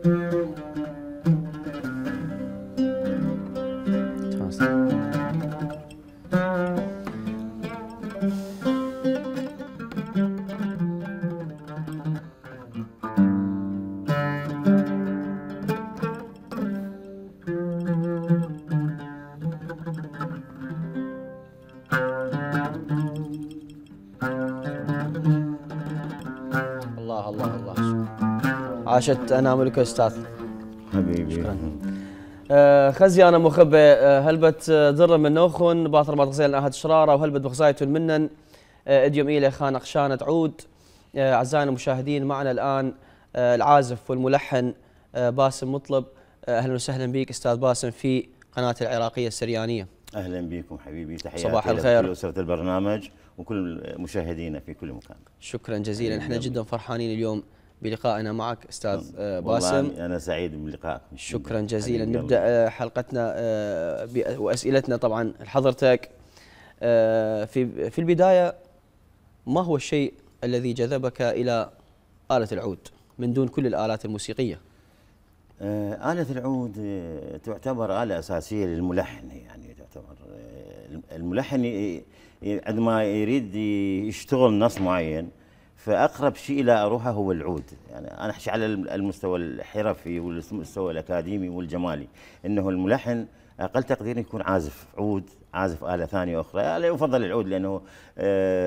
الله الله الله. عاشت اناملك استاذ حبيبي. شكرا. خزي انا مخبى هلبت ضر من نوخن باطر ما تغزيل اهد شراره وهلبت بغزايت المنن اديوم الى خان قشانه عود. اعزائنا المشاهدين معنا الان العازف والملحن باسم مطلب. اهلا وسهلا بك استاذ باسم في قناه العراقيه السريانيه. اهلا بكم حبيبي، تحياتي صباح الخير لكل اسره البرنامج وكل مشاهدينا في كل مكان. شكرا جزيلا، احنا جدا فرحانين اليوم بلقائنا معك استاذ باسم. والله انا سعيد بلقائك. شكرا جزيلا. نبدا حلقتنا واسئلتنا طبعا لحضرتك. في البدايه، ما هو الشيء الذي جذبك الى آلة العود من دون كل الآلات الموسيقية؟ آلة العود تعتبر آلة أساسية للملحن، يعني تعتبر الملحن عندما يريد يشتغل نص معين فأقرب شيء إلى أروحه هو العود. يعني أنا أحكي على المستوى الحرفي والمستوى الأكاديمي والجمالي، إنه الملحن أقل تقدير يكون عازف عود، عازف آلة ثانية أخرى. لا يفضل العود لأنه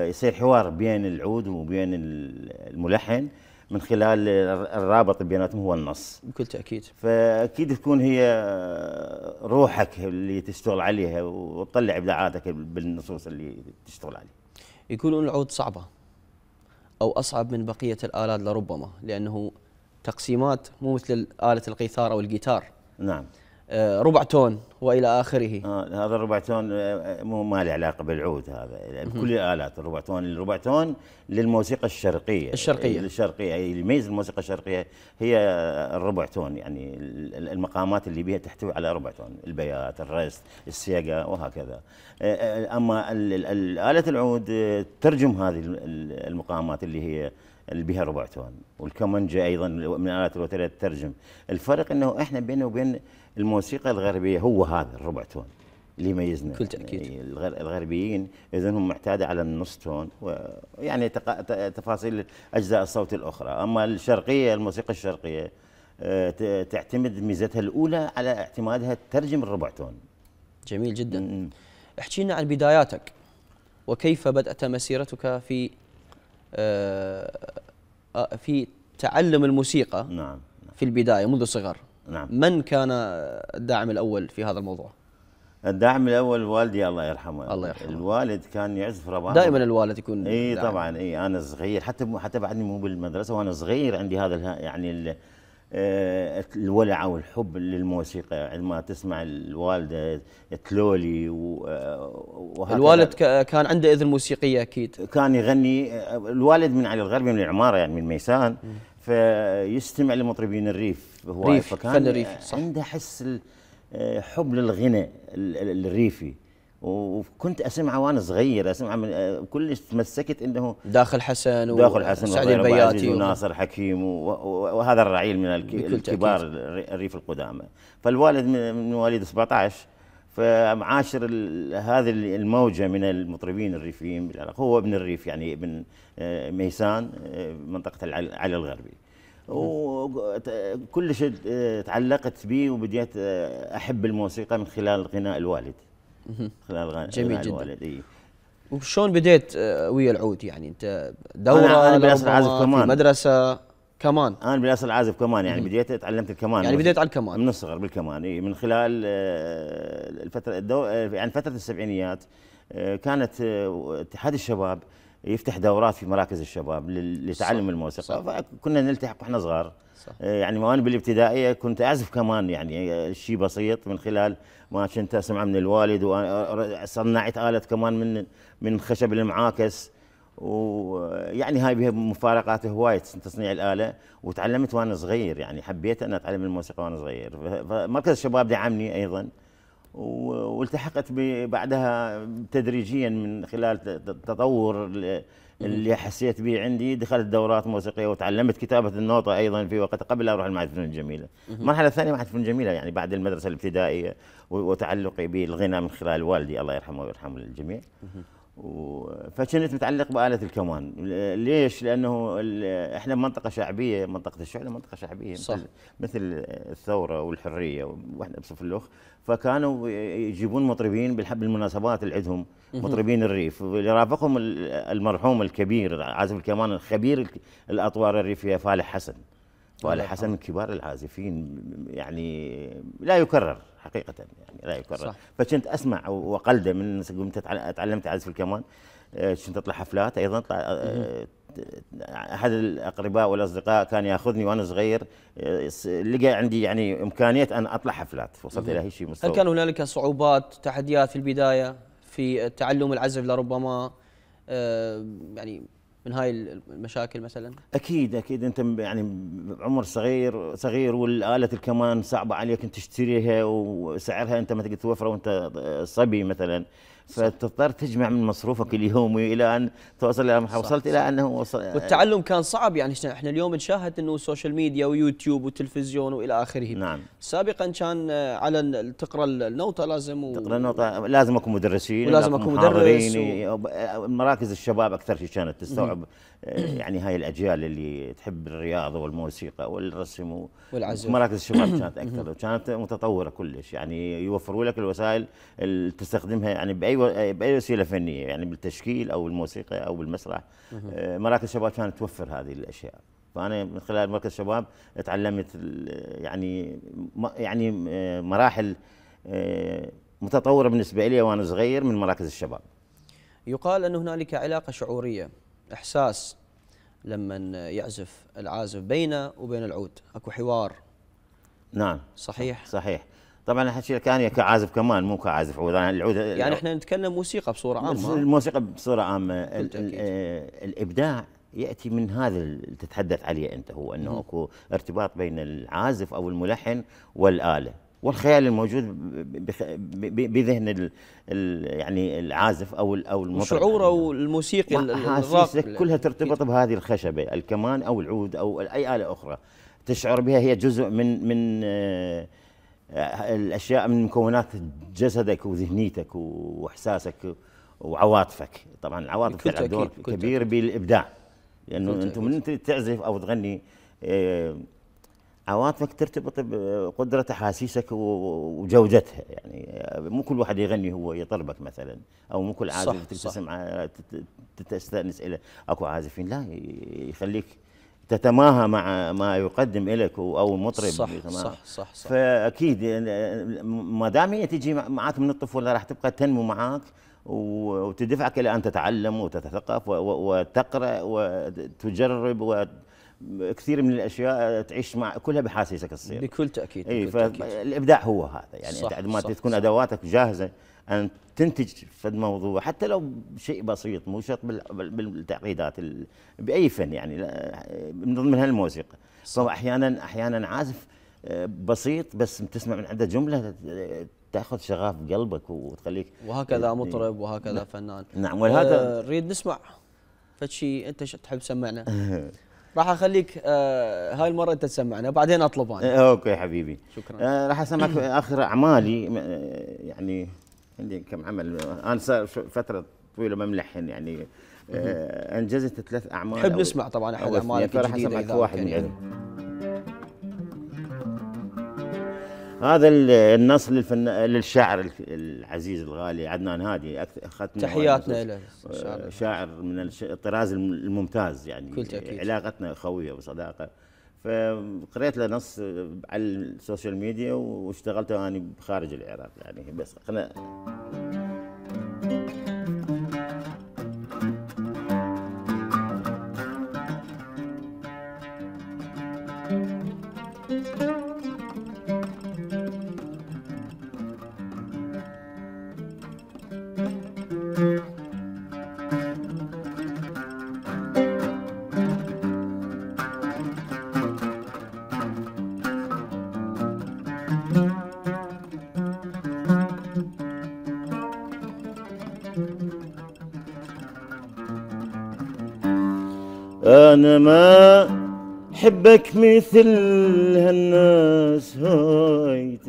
يصير حوار بين العود وبين الملحن من خلال الرابط بيناتهم هو النص. بكل تأكيد. فأكيد تكون هي روحك اللي تشتغل عليها وتطلع إبداعاتك بالنصوص اللي تشتغل عليها. يقولون العود صعبة أو أصعب من بقية الآلات لربما، لأنه تقسيمات مو مثل آلة القيثار أو الجيتار. نعم. ربع تون والى اخره. هذا الربع تون مو ما له علاقه بالعود، هذا بكل الالات الربع تون للموسيقى الشرقيه. الشرقيه اللي يميز الموسيقى الشرقيه هي الربع تون، يعني المقامات اللي بها تحتوي على ربع تون، البيات، الرست، السياقه وهكذا. اما آلة العود ترجم هذه المقامات اللي بها ربع تون، والكمنجه ايضا من الالات الوتريه تترجم. الفرق انه احنا بيننا وبين الموسيقى الغربيه هو هذا الربع تون اللي يميزنا. بكل تاكيد. يعني الغربيين اذا هم معتاده على النص تون ويعني تفاصيل اجزاء الصوت الاخرى. اما الشرقيه، الموسيقى الشرقيه تعتمد ميزتها الاولى على اعتمادها تترجم الربع تون. جميل جدا. احكي لنا عن بداياتك وكيف بدأت مسيرتك في تعلم الموسيقى. نعم. في البداية منذ الصغر. نعم. من كان الداعم الأول في هذا الموضوع؟ الداعم الأول والدي الله يرحمه. الله يرحمه. الوالد كان يعزف رباب. دائما الوالد يكون اي طبعا. اي انا صغير حتى بعدني مو بالمدرسة وانا صغير عندي هذا يعني الولع او الحب للموسيقى. عندما تسمع الوالده تلولي وهكذا. الوالد كان عنده اذن موسيقيه اكيد. كان يغني. الوالد من علي الغربي من العماره، يعني من ميسان، فيستمع لمطربين الريف. هو ريف، فكان فن الريفي. صح. عنده حس حب للغناء الريفي، وكنت اسمعه وانا صغير. اسمع من كلش تمسكت انه داخل حسن وسعد البياتي وناصر حكيم وهذا الرعيل من الكبار الريف القدامى. فالوالد من مواليد 17، فمعاشر هذه الموجه من المطربين الريفيين بالعراق. هو ابن الريف، يعني ابن ميسان، منطقه علي الغربي. وكل شيء تعلقت به وبديت احب الموسيقى من خلال غناء الوالد. خلال جميل جدا. الوالد. وشلون بديت ويا العود؟ يعني انت دوره أنا بالاصل عازف كمان، في مدرسه كمان؟ انا بالاصل عازف كمان، يعني بديت تعلمت الكمان. يعني بديت على الكمان من الصغر بالكمان. من خلال الفتره يعني فتره السبعينيات كانت اتحاد الشباب يفتح دورات في مراكز الشباب لتعلم الموسيقى. فكنا نلتحق واحنا صغار. يعني وانا بالابتدائيه كنت اعزف كمان، يعني شيء بسيط من خلال ما كنت اسمع من الوالد. وصنعت آلة كمان من خشب المعاكس، ويعني هاي بها مفارقات هوايه تصنيع الآلة. وتعلمت وانا صغير، يعني حبيت ان اتعلم الموسيقى وانا صغير. فمركز الشباب دعمني ايضا، والتحقت بعدها تدريجيا من خلال تطور اللي حسيت به عندي دخلت دورات موسيقيه وتعلمت كتابه النوطه ايضا في وقت قبل لا اروح المعهد الفنون الجميله. المرحله الثانيه معهد الفنون الجميله يعني بعد المدرسه الابتدائيه وتعلقي بالغناء من خلال والدي الله يرحمه ويرحم الجميع. فكنت متعلق بآلة الكمان. ليش؟ لأنه احنا منطقة شعبية، منطقة الشعلة منطقة شعبية صح. مثل الثورة والحرية واحنا بصف اللوخ، فكانوا يجيبون مطربين بالمناسبات اللي عندهم، مطربين الريف، اللي رافقهم المرحوم الكبير عازف الكمان الخبير الأطوار الريفية فالح حسن. فالح حسن من كبار العازفين يعني لا يكرر حقيقة يعني لا يكرر. صح. فكنت أسمع وقلده من قمت تعلمت أعزف الكمان. كنت أطلع حفلات أيضا. أحد الأقرباء والأصدقاء كان يأخذني وأنا صغير، لقى عندي يعني إمكانية أن أطلع حفلات، وصلت إلى هالشيء مستوى. هل كان هنالك صعوبات تحديات في البداية في تعلم العزف لربما يعني من هاي المشاكل مثلا؟ اكيد انت يعني عمر صغير والآلة الكمان صعبه عليك انت تشتريها وسعرها انت ما تقدر توفره وانت صبي مثلا، فتضطر تجمع من مصروفك اليومي الى ان توصل الى ما وصلت الى انه وصل. والتعلم كان صعب يعني احنا اليوم نشاهد انه السوشيال ميديا ويوتيوب وتلفزيون والى اخره. نعم. سابقا كان على تقرا النوتة تقرا النوتة لازم اكو مدرسين ولازم اكو مدرس مراكز الشباب اكثر شيء كانت تستوعب يعني هاي الاجيال اللي تحب الرياضه والموسيقى والرسم والعزف. مراكز الشباب كانت اكثر وكانت متطوره كلش، يعني يوفروا لك الوسائل اللي تستخدمها يعني باي وسيله فنيه، يعني بالتشكيل او الموسيقى او بالمسرح. مراكز الشباب كانت توفر هذه الاشياء. فانا من خلال مركز الشباب تعلمت يعني مراحل متطوره بالنسبه لي وانا صغير من مراكز الشباب. يقال ان هنالك علاقه شعوريه، احساس لما يعزف العازف بينه وبين العود، اكو حوار. نعم صحيح. صحيح. طبعا احكي لك انا كعازف كمان مو كعازف عود، انا العود يعني احنا نتكلم موسيقى بصوره عامه. الموسيقى بصوره عامه الابداع ياتي من هذا اللي تتحدث عليه انت، هو انه اكو ارتباط بين العازف او الملحن والاله والخيال الموجود بذهن يعني العازف او المطرب، وشعوره والموسيقى احاسيسك كلها ترتبط بهذه الخشبه، الكمان او العود او اي اله اخرى تشعر بها، هي جزء من الاشياء، من مكونات جسدك وذهنيتك واحساسك وعواطفك. طبعا العواطف تلعب دور كبير بالابداع، لانه انت من انت تعزف او تغني عواطفك ترتبط بقدرة أحاسيسك وجودتها، يعني مو كل واحد يغني هو يطربك مثلا، أو مو كل عازف تسمع تستأنس إليه. أكو عازفين لا يخليك تتماهى مع ما يقدم لك أو مطرب. صح. فأكيد ما دام هي تجي معك من الطفولة راح تبقى تنمو معك وتدفعك إلى أن تتعلم وتتثقف وتقرأ وتجرب كثير من الاشياء تعيش مع كلها بحاسيسك تصير. بكل تاكيد. اي فالابداع هو هذا، يعني انت عندما تكون ادواتك جاهزه ان تنتج في الموضوع حتى لو شيء بسيط، مو شرط بالتعقيدات باي فن، يعني من ضمنها الموسيقى. فاحيانا عازف بسيط بس تسمع من عنده جمله تاخذ شغاف بقلبك وتخليك، وهكذا مطرب وهكذا فنان. نعم. ولهذا نريد نسمع فشي انت تحب تسمعنا. راح اخليك هاي المره انت تسمعنا وبعدين اطلب انا. اوكي حبيبي، شكرا. راح اسمعك اخر اعمالي، يعني عندي كم عمل، انا صار فتره طويله ما ملحن يعني. انجزت 3 اعمال. نحب نسمع طبعا احد اعمالك الجديده. راح اسمعك واحد من عندهم. هذا النص للشاعر العزيز الغالي عدنان هادي، اخذت تحياتنا له. شاعر من الطراز الممتاز، يعني كل تأكيد. علاقتنا خويه وصداقه. فقريت له نص على السوشيال ميديا واشتغلته انا بخارج العراق، يعني بس انا ما حبك مثل هالناس هاي،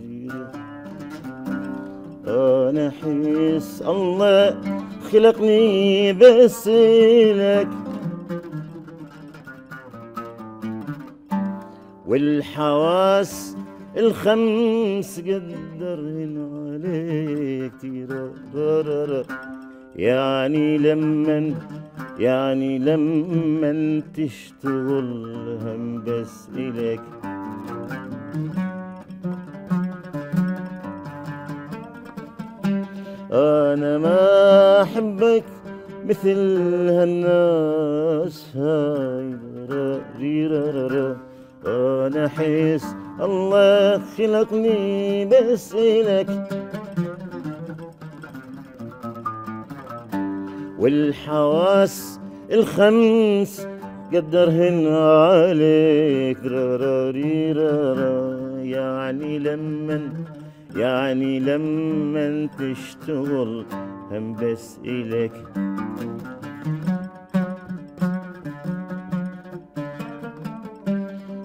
انا احس الله خلقني بس لك، والحواس الخمس قدرهن عليك تيرا، يعني لمن تشتغل هم بس إلك. أنا ما أحبك مثل هالناس هاي، أنا أحس الله خلقني بس إلك، والحواس الخمس قدرهن عليك، يعني لمن تشتغل هم بس إلك.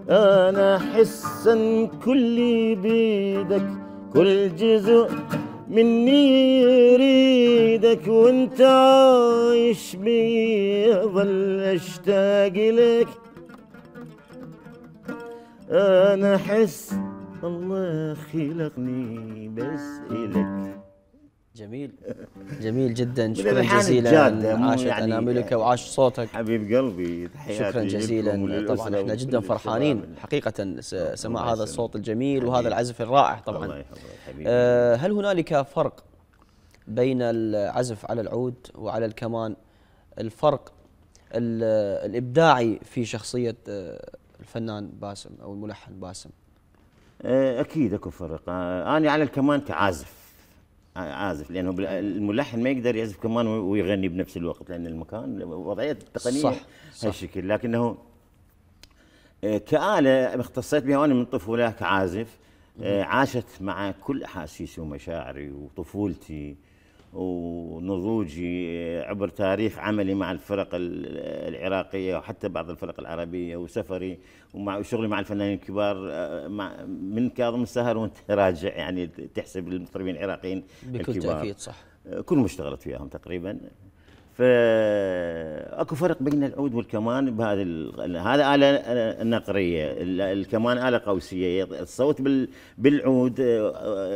أنا حسن كل بيدك، كل جزء مني يريدك، وانت عايش بي أظل أشتاق لك. أنا أحس الله خلقني بس إلك. جميل، جميل جدا. شكرا بالألحان جزيلا. الجادة، عاشت يعني أناملك وعاش صوتك. حبيب قلبي، تحياتي شكرا جزيلا. لكم طبعا احنا جدا وكل فرحانين الشباب. حقيقة سماع الله هذا الصوت يسلمك. الجميل وهذا حبيبي. العزف الرائع الله طبعا. يحفظك حبيبي. هل هنالك فرق بين العزف على العود وعلى الكمان؟ الفرق الإبداعي في شخصية الفنان باسم أو الملحن باسم. اكيد اكو فرق. انا على الكمان كعازف، عازف، لانه الملحن ما يقدر يعزف كمان ويغني بنفس الوقت، لان المكان وضعيه التقنيه صح. هالشكل. لكنه كآلة اختصيت بها وانا من طفوله كعازف، عاشت مع كل احاسيسي ومشاعري وطفولتي ونضوجي عبر تاريخ عملي مع الفرق العراقيه وحتى بعض الفرق العربيه، وسفري ومع شغلي مع الفنانين الكبار، من كاظم الساهر وانت راجع، يعني تحسب المطربين العراقيين بكل الكبار تأكيد. صح. كلهم اشتغلت وياهم تقريبا. فاكو فرق بين العود والكمان بهذا هذا آلة نقرية، الكمان آلة قوسية. الصوت بالعود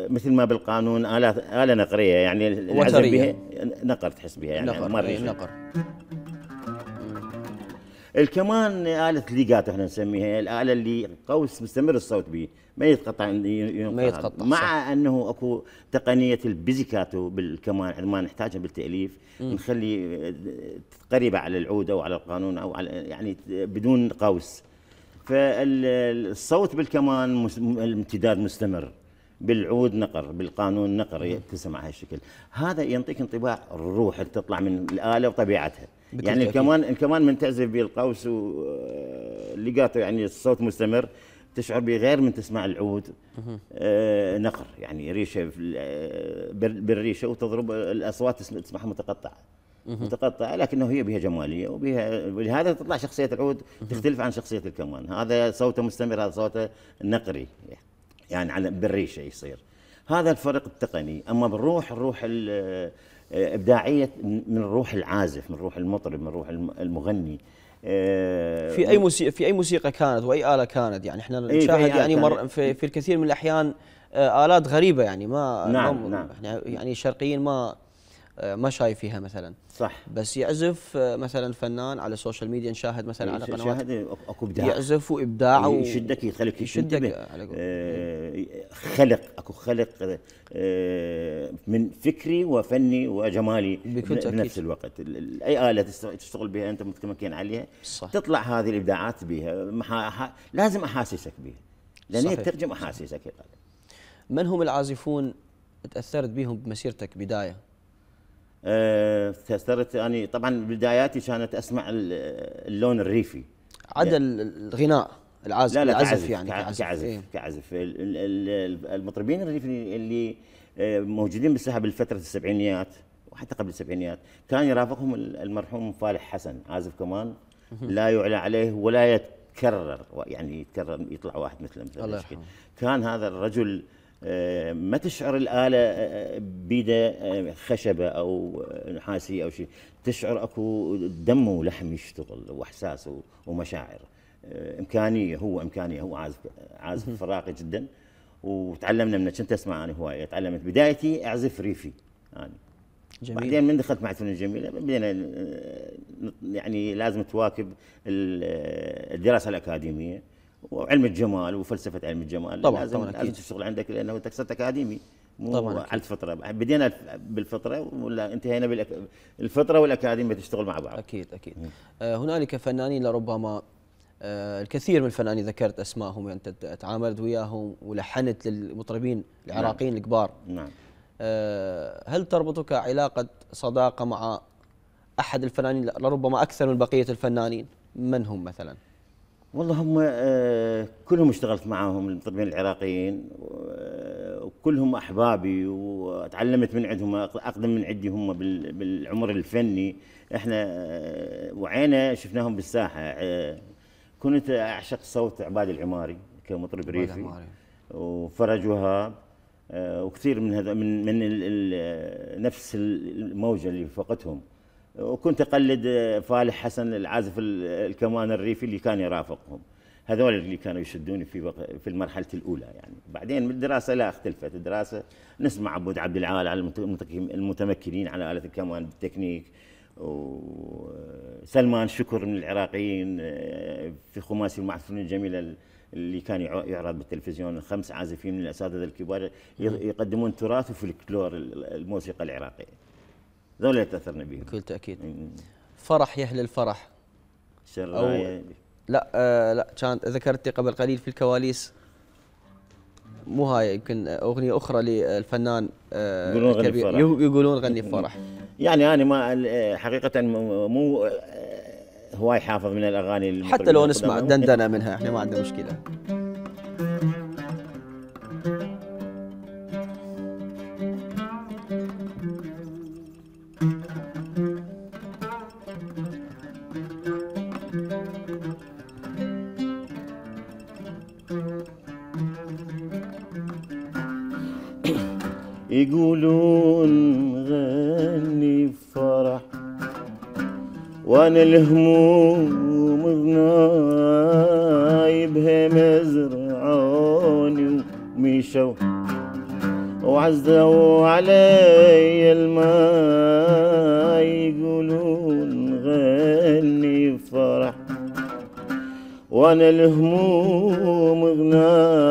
مثل ما بالقانون آلة نقرية، يعني العزف بها نقر، تحس بها يعني نقر. الكمان آلة ليجاتو احنا نسميها، الآلة اللي قوس مستمر الصوت به ما يتقطع، مع صح. انه اكو تقنيه البيزيكاتو بالكمان عندما نحتاجها بالتاليف نخلي قريبه على العود او على القانون او على يعني بدون قوس. فالصوت بالكمان الامتداد مستمر، بالعود نقر، بالقانون نقر تسمع هالشكل. هذا ينطيك انطباع الروح اللي تطلع من الاله وطبيعتها. يعني الكمان من تعزف بالقوس وليجاتو يعني الصوت مستمر، تشعر بغير من تسمع العود نقر، يعني ريشه بالريشه وتضرب الاصوات تسمعها متقطعه، لكنه هي بها جماليه وبها، ولهذا تطلع شخصيه العود تختلف عن شخصيه الكمان. هذا صوته مستمر، هذا صوته نقري، يعني على بالريشه يصير. هذا الفرق التقني. اما الروح ابداعيه من روح العازف، من روح المطرب، من روح المغني. في اي موسيقى كانت واي آلة كانت، يعني احنا نشاهد يعني في الكثير من الاحيان آلات غريبة، يعني نعم. يعني الشرقيين ما شايفيها مثلا. صح. بس يعزف مثلا فنان على السوشيال ميديا، نشاهد مثلا على قنوات اكو ابداع، يعزف وابداع يشدك، يخليك خلق، اكو خلق من فكري وفني وجمالي بنفس الوقت. اي آلة تشتغل بها انت متمكن عليها صح. تطلع هذه الابداعات بها، لازم احاسسك بها، لان هي تترجم احاسيسك. من هم العازفون تاثرت بهم بمسيرتك بدايه؟ تأثرت أنا طبعا بداياتي كانت أسمع اللون الريفي، عدا الغناء، العزف. لا كعزف يعني كعزف المطربين الريفي اللي موجودين بالساحة بالفترة السبعينيات وحتى قبل السبعينيات كان يرافقهم المرحوم فالح حسن، عازف كمان لا يعلى عليه ولا يتكرر، يعني يتكرر يطلع واحد مثله الله مثلا. يرحمه. كان هذا الرجل ما تشعر الآلة بيده خشبة أو نحاسية أو شيء، تشعر أكو دم ولحم يشتغل وإحساس ومشاعر. إمكانية، هو إمكانية، هو عازف فراقي جدا. وتعلمنا منه، كنت أسمع أنا هواية. تعلمت بدايتي أعزف ريفي يعني. جميل. بعدين من دخلت مع الفنون الجميلة بدينا يعني لازم تواكب الدراسة الأكاديمية وعلم الجمال وفلسفة علم الجمال. طبعا لازم طبعا لازم اكيد. تشتغل عندك لأنه أنت صرت أكاديمي، مو طبعا على أكيد. الفطرة. بدينا بالفطرة ولا انتهينا الفطرة والأكاديمية تشتغل مع بعض. اكيد اكيد. هنالك فنانين لربما الكثير من الفنانين ذكرت اسمائهم، انت تعاملت وياهم ولحنت للمطربين العراقيين نعم. الكبار. نعم. هل تربطك علاقة صداقة مع أحد الفنانين لربما أكثر من بقية الفنانين؟ من هم مثلا؟ والله هم كلهم اشتغلت معاهم المطربين العراقيين، وكلهم أحبابي وتعلمت من عندهم، أقدم من عندي هم بالعمر الفني. احنا وعينا شفناهم بالساحة. كنت أعشق صوت عباد العماري كمطرب ريفي، وفرج وهاب، وكثير من هذا من نفس الموجة اللي فوقتهم. وكنت أقلد فالح حسن العازف الكمان الريفي اللي كان يرافقهم. هذول اللي كانوا يشدوني في المرحلة الأولى يعني. بعدين بالدراسة لا اختلفت الدراسة، نسمع عبود عبد العال على المتمكنين على آلة الكمان بالتكنيك، وسلمان شكر من العراقيين في خماسي مع الفنون الجميلة اللي كان يعرض بالتلفزيون. 5 عازفين من الأساتذة الكبار يقدمون تراث وفلكلور الموسيقى العراقية. ذولا اللي تأثرنا بهم بكل تأكيد. فرح يهل الفرح أو لا لا، كانت ذكرتي قبل قليل في الكواليس، مو هاي، يمكن أغنية أخرى للفنان الكبير يقولون غني فرح. يعني أنا ما حقيقة مو هواي حافظ من الأغاني، حتى لو نسمع دندنة منها احنا ما عندنا مشكلة. يقولون غني فرح وانا الهموم غنايبها مزرعوني ومشوا وعزوا علي الماء. يقولون غني فرح وانا الهموم غنايبها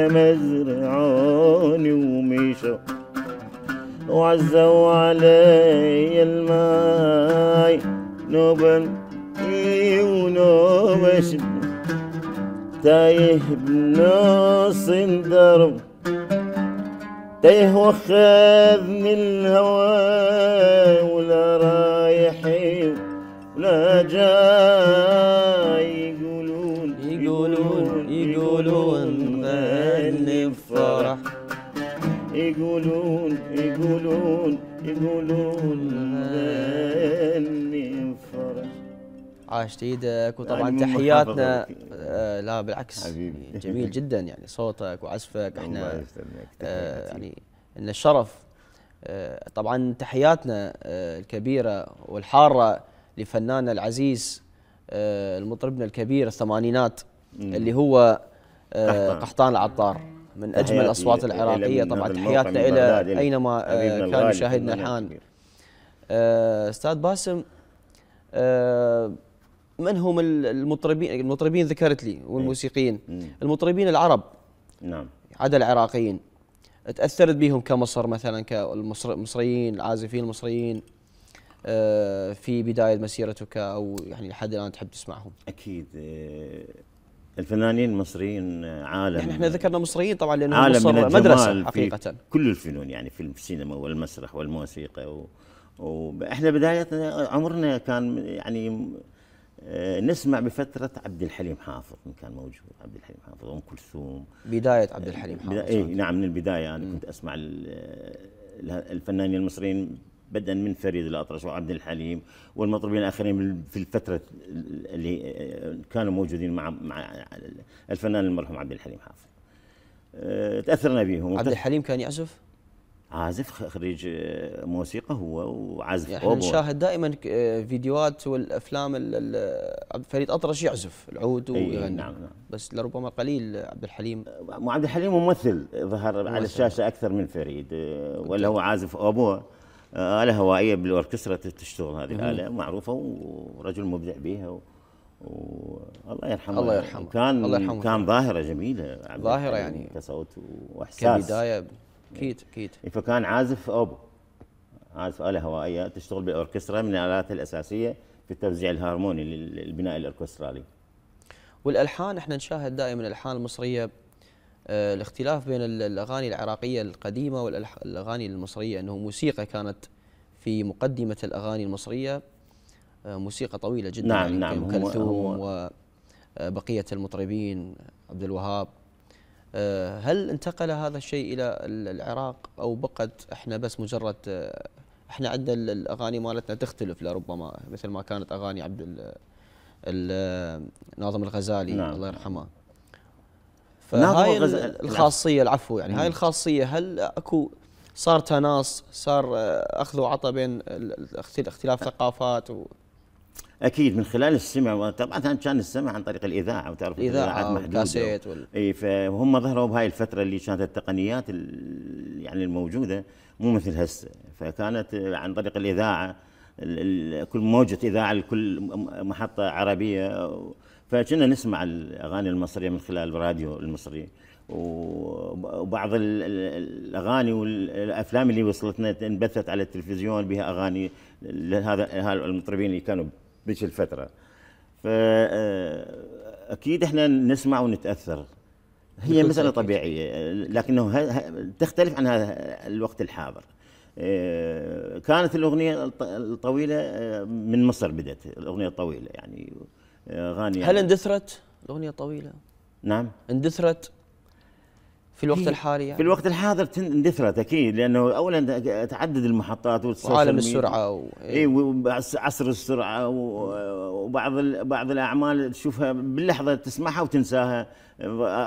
مزرعوني ومشوا وعزوا علي الماي. نوبا ونوبش تايه بنص درب، تايه واخذني الهوى ولا رايحي ولا جاي. يقولون غني فرح، يقولون غني فرح. عاشت ايدك. وطبعا تحياتنا لا بالعكس حبيبي. جميل جدا يعني صوتك وعزفك، احنا يعني ان الشرف. طبعا تحياتنا الكبيره والحاره لفناننا العزيز المطربنا الكبير الثمانينات اللي هو قحطان العطار، من اجمل الاصوات العراقيه. طبعا تحياتنا الى اينما كان يشاهدنا الان. استاذ باسم، من هم المطربين ذكرت لي والموسيقيين المطربين العرب نعم عدا العراقيين تأثرت بهم كمصر مثلا، كالمصريين العازفين المصريين في بداية مسيرتك أو يعني لحد الآن تحب تسمعهم؟ أكيد الفنانين المصريين عالم، يعني احنا ذكرنا مصريين طبعا لأنه مصر مدرسة حقيقة كل الفنون، يعني في السينما والمسرح والموسيقى واحنا بدايتنا عمرنا كان يعني نسمع بفترة عبد الحليم حافظ كان موجود. عبد الحليم حافظ وأم كلثوم، بداية عبد الحليم حافظ. نعم من البداية أنا كنت أسمع الفنانين المصريين بدءا من فريد الأطرش وعبد الحليم والمطربين الآخرين في الفترة اللي كانوا موجودين مع الفنان المرحوم عبد الحليم حافظ. تأثرنا بهم. عبد الحليم كان يعزف؟ عازف خريج موسيقى هو، وعازف يعني نشاهد دائما فيديوهات والافلام فريد أطرش يعزف العود ويغني. نعم. بس لربما قليل عبد الحليم. عبد الحليم ممثل ظهر على الشاشه اكثر من فريد، ولا هو عازف ابوه آلة هوائيه بالاوركسترا تشتغل هذه الآلة معروفه، ورجل مبدع بها الله يرحمه. الله يرحمه. كان ظاهره جميله، ظاهره يعني كصوت واحساس كبدايه. اكيد. فكان عازف ابو، عازف آلة هوائيه تشتغل بالاوركسترا، من الآلات الاساسيه في التوزيع الهارموني للبناء الاوركسترالي. والالحان احنا نشاهد دائما الالحان المصريه الاختلاف بين الاغاني العراقيه القديمه والاغاني المصريه، انه موسيقى كانت في مقدمه الاغاني المصريه موسيقى طويله جدا. نعم. يعني ام كلثوم وبقيه المطربين، عبد الوهاب. هل انتقل هذا الشيء الى العراق او بقت احنا بس مجرد احنا عندنا الاغاني مالتنا تختلف لربما مثل ما كانت اغاني ناظم الغزالي؟ نعم. الله يرحمه. فهاي الخاصيه العفو يعني نعم. هاي الخاصيه، هل اكو صار تناص، صار اخذ وعطى بين اختلاف ثقافات اكيد من خلال السمع. طبعا كان السمع عن طريق الاذاعه، وتعرف الاذاعات محدوده، كاسيت اي، فهم ظهروا بهاي الفتره اللي كانت التقنيات يعني الموجوده مو مثل هسه، فكانت عن طريق الاذاعه كل موجه اذاعه لكل محطه عربيه، فكنا نسمع الاغاني المصريه من خلال الراديو المصري، وبعض الاغاني والافلام اللي وصلتنا انبثت على التلفزيون بها اغاني لهذا المطربين اللي كانوا بذيك الفتره. فاكيد احنا نسمع ونتاثر، هي مساله طبيعيه، لكنه تختلف عن هذا الوقت الحاضر. كانت الاغنيه الطويله من مصر، بدت الاغنيه الطويله يعني اغاني. هل اندثرت الاغنيه الطويله؟ نعم اندثرت في الوقت الحالي يعني. في الوقت الحاضر اندثرت اكيد، لانه اولا تعدد المحطات وعالم السرعه اي، وعصر السرعه، وبعض الاعمال تشوفها باللحظه تسمعها وتنساها،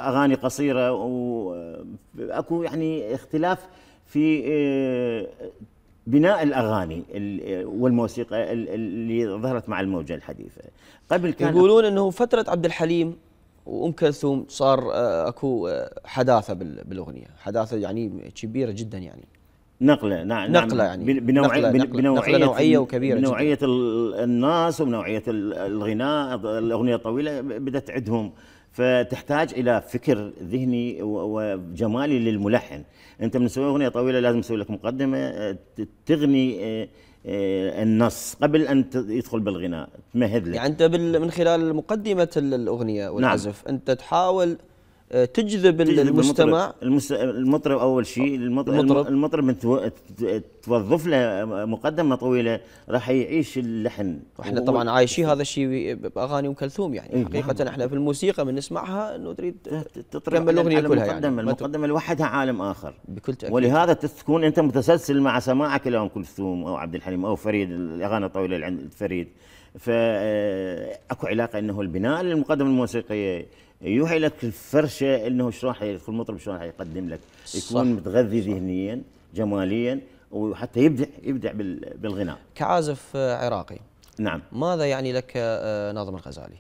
اغاني قصيره، واكو يعني اختلاف في بناء الاغاني والموسيقى اللي ظهرت مع الموجه الحديثه. قبل كان يقولون انه فتره عبد الحليم وام كلثوم صار اكو حداثه بالاغنيه، حداثه يعني كبيره جدا يعني. نقله، نعم نقله يعني بنوعيه نوعيه وكبيره جدا، بنوعيه الناس وبنوعيه الغناء. الاغنيه الطويله بدات تعدهم، فتحتاج الى فكر ذهني وجمالي للملحن. انت من تسوي اغنيه طويله لازم تسوي لك مقدمه تغني النص قبل ان يدخل بالغناء، تمهد له. يعني انت من خلال مقدمه الاغنيه والعزف انت تحاول تجذب المستمع. المطرب اول شيء، المطرب توظف له مقدمه طويله راح يعيش اللحن. واحنا طبعا عايشين هذا الشيء باغاني ام كلثوم يعني. حقيقه احنا في الموسيقى من نسمعها انه تريد تكمل الاغنيه كلها يعني. المقدمه لوحدها عالم اخر بكل تاكيد. ولهذا تكون انت متسلسل مع سماعك لام كلثوم او عبد الحليم او فريد، الاغاني الطويله اللي عند فريد. فاكو علاقه انه البناء للمقدمه الموسيقيه يوحي لك الفرشه انه شلون حيدخل المطرب، شلون حيقدم لك، يكون متغذي ذهنيا جماليا، وحتى يبدع بالغناء. كعازف عراقي، نعم، ماذا يعني لك ناظم الغزالي؟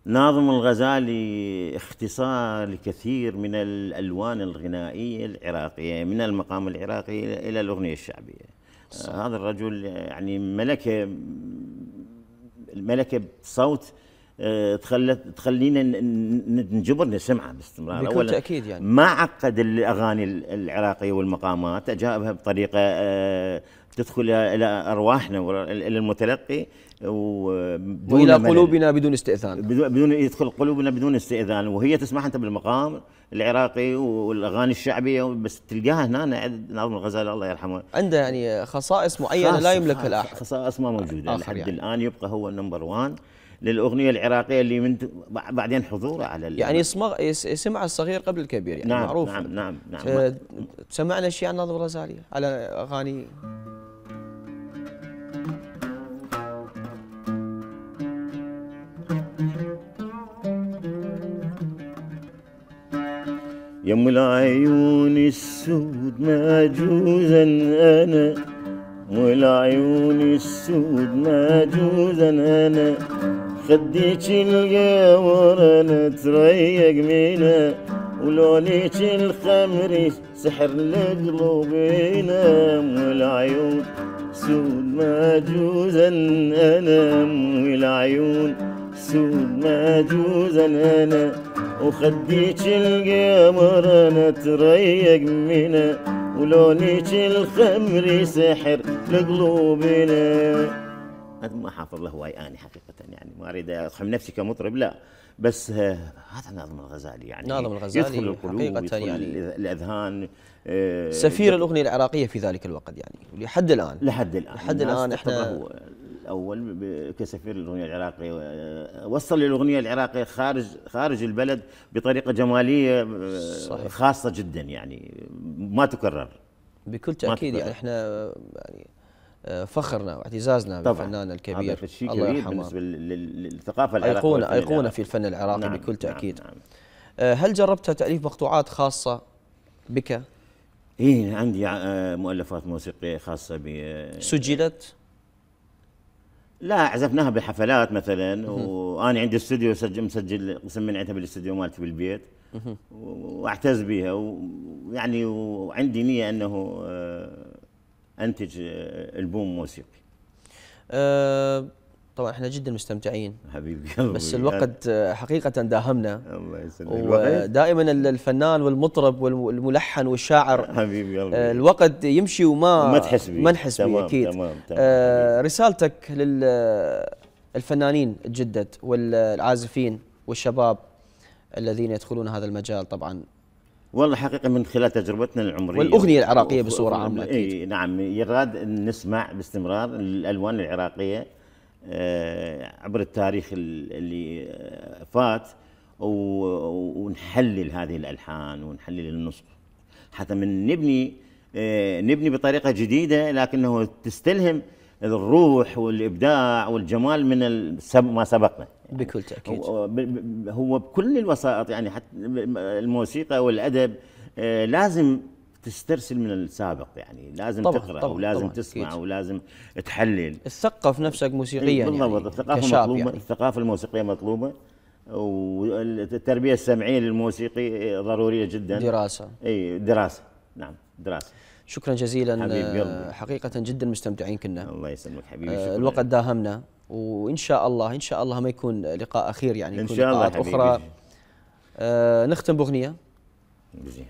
ناظم الغزالي اختصار لكثير من الالوان الغنائيه العراقيه، من المقام العراقي الى الاغنيه الشعبيه. هذا الرجل يعني ملكه بصوت تخلينا نجبر نسمعها باستمرار. بكل تأكيد يعني. ما عقد الاغاني العراقيه والمقامات، جابها بطريقه تدخل الى ارواحنا الى المتلقي والى قلوبنا بدون استئذان، بدون يدخل قلوبنا بدون استئذان، وهي تسمعها انت بالمقام العراقي والاغاني الشعبيه، بس تلقاها هنا عند ناظم الغزالي الله يرحمه عنده يعني خصائص معينه لا يملكها الاحد، خصائص ما موجوده لحد يعني. الان يبقى هو النمبر 1 للاغنيه العراقيه اللي من بعدين حضوره على يعني سمع الصغير قبل الكبير يعني. نعم، معروف. نعم. سمعنا شيء عن ناظم الغزالي على اغاني يم العيون السود ماجوزا أنا، والعيون السود ماجوزا أنا، خديك القمر أنا تريق منها، ولونيك الخمري سحر لقلوبنا، والعيون سود ماجوزا أنا، والعيون سود ماجوزا أنا، وخديك القمر أنا تريق منها، ولونيك الخمري سحر لقلوبنا. هذا ما حافظ له هواي أنا حقيقة، يعني ما أريد أقحم نفسي كمطرب لا، بس هذا ناظم الغزالي، يعني ناظم الغزالي يدخل القلوب، حقيقة يدخل يعني الأذهان، سفير الأغنية العراقية في ذلك الوقت يعني لحد الآن. لحد الآن احنا هو الأول كسفير الأغنية العراقية، وصل للأغنية العراقية خارج البلد بطريقة جمالية صحيح. خاصة جدا يعني ما تكرر بكل تأكيد. يعني احنا يعني فخرنا واعتزازنا بالفنان الكبير هذا شيء كبير بالنسبة للثقافة العراقية، أيقونة في الفن العراقي. نعم بكل تأكيد. نعم. هل جربت تأليف مقطوعات خاصة بك؟ إيه عندي مؤلفات موسيقية خاصة سجلت؟ لا عزفناها بحفلات مثلا، وأنا عندي استوديو مسجل قسم من عندها بالاستوديو مالتي بالبيت، واعتز بها، ويعني وعندي نية أنه أنتج ألبوم موسيقي. طبعا احنا جدا مستمتعين حبيبي قلبي، بس الوقت حقيقة داهمنا. الله يسلمك. ودائما الفنان والمطرب والملحن والشاعر حبيبي قلبي الوقت يمشي وما تحس بيه. ما نحس بيه اكيد. تمام. رسالتك للفنانين الجدد والعازفين والشباب الذين يدخلون هذا المجال طبعا. والله حقيقة من خلال تجربتنا العمرية والأغنية العراقية بصورة عامة أكيد. نعم يراد نسمع باستمرار الألوان العراقية عبر التاريخ اللي فات، ونحلل هذه الألحان ونحلل النص حتى من نبني بطريقة جديدة، لكنه تستلهم الروح والإبداع والجمال من ما سبقنا. بكل تأكيد. هو بكل الوسائط، يعني حتى الموسيقى والأدب لازم تسترسل من السابق، يعني لازم تقرأ ولازم تسمع أكيد. ولازم تحلل، تثقف نفسك موسيقيا. بالضبط. الثقافة مطلوبة، يعني الثقافة الموسيقية مطلوبة، والتربية السمعية للموسيقي ضرورية جدا. دراسة. اي دراسة. نعم دراسة. شكرا جزيلا. حقيقة جدا مستمتعين كنا. الله يسلمك حبيبي. شكرا. الوقت داهمنا، وإن شاء الله ما يكون لقاء أخير، يعني إن شاء الله حبيبي. أخرى. نختم بأغنية. زين.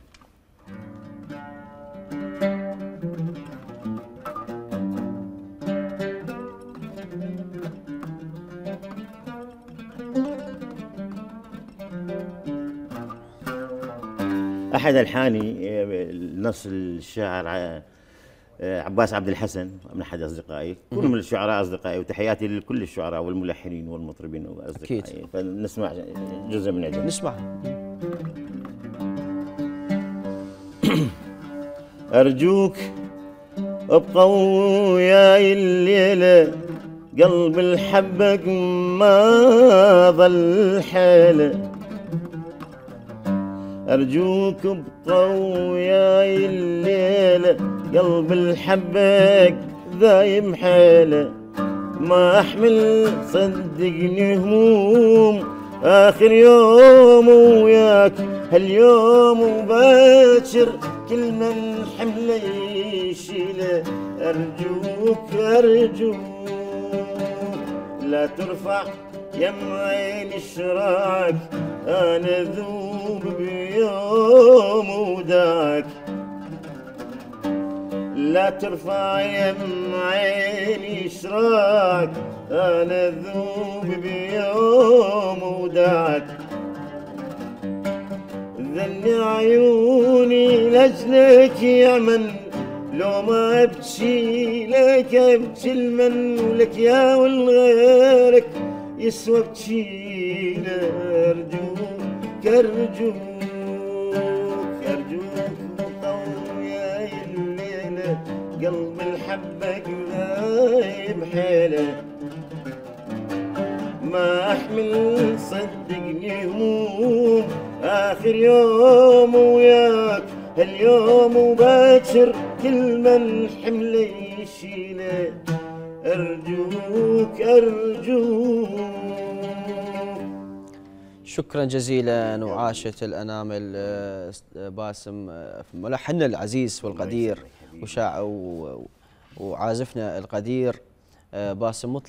أحد ألحاني نص الشاعر عباس عبد الحسن، من أحد أصدقائي، كلهم من الشعراء أصدقائي، وتحياتي لكل الشعراء والملحنين والمطربين وأصدقائي. أكيد. فنسمع جزء من عندهم. نسمع. أرجوك ابقى وياي الليلة، قلب الحبك ما ظل حيله. أرجوك ابقى وياي الليلة، قلب الحبك ذايم حيله. ما أحمل صدقني هموم آخر يوم وياك، هاليوم وباكر كل من حمله يشيله. أرجوك لا ترفع يم عين الشراك، أنا ذوب بيوم وداك. لا ترفع يم عيني شراك، أنا ذوب بيوم وداك. ذني عيوني لجلك يعمن، لو ما ابكي لك ابكي المن، ولك يا والغيرك يسوى بكينا. أرجوك وياي الليلة، قلب الحبك ذايب حيله. ما أحمل صدقني هموم آخر يوم وياك هاليوم وباكر كل من حمله يشيله أرجوك أرجوك. شكرا جزيلا وعاشت الأنامل باسم ملحننا العزيز والقدير وعازفنا القدير باسم مطلق.